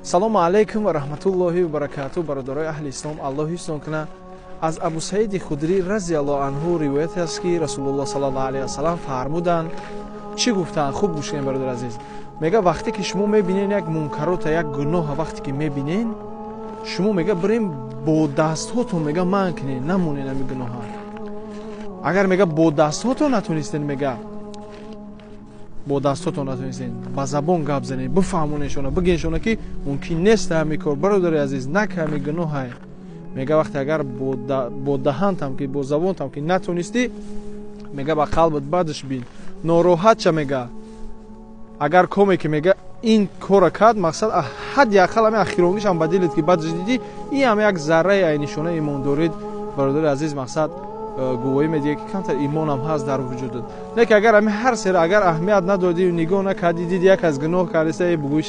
Салому алайкум ва раҳматуллоҳи ва баракату. Бародарои аҳли ислом, Аллоҳ ҳифзтон кунад. Аз Абу Саиди Худрӣ разияллоҳу анҳу ривоят аст, ки Расулуллоҳ саллаллоҳу алайҳи васаллам фармуданд. Чӣ гуфтанд? Хуб гӯш кунед, бародар азиз. Мега, вақте ки шумо мебинен як мункарота, як гуноҳа, вақте ки мебинен, шумо, мега, бирем бо дастҳотон, мега, манъ кунед, намонен ҳами гуноҳа. Агар, мега, бо дастҳотон натонистен, мега, бо дастҳотон натонистен, ба забон гап занед, бифаҳмонешона, бигеншона, ки мумкин нест ҳами кор, бародари азиз, нак ҳами гуноҳай. Мега, вақте агар бо даҳантам ки, бо забонтам ки натонистӣ, мега, ба қалбат бадш бин, нороҳат ша. Мега, агар коме ки, мега, ин кора кард, мақсад, ҳадди ақал ҳами ахиронгишам ба дилет ки бадш дидӣ, ин ҳам як зарраи ай нишонаи имондорид, бародари азиз. Мақсад, гувоҳӣ медиҳад, ки камтар имонам ҳаст дар вуҷудат. Не ки агар ҳами ҳар сера агар аҳамият надодию нигоҳ накардӣ, диди як аз гуноҳ кардиса, бугӯш.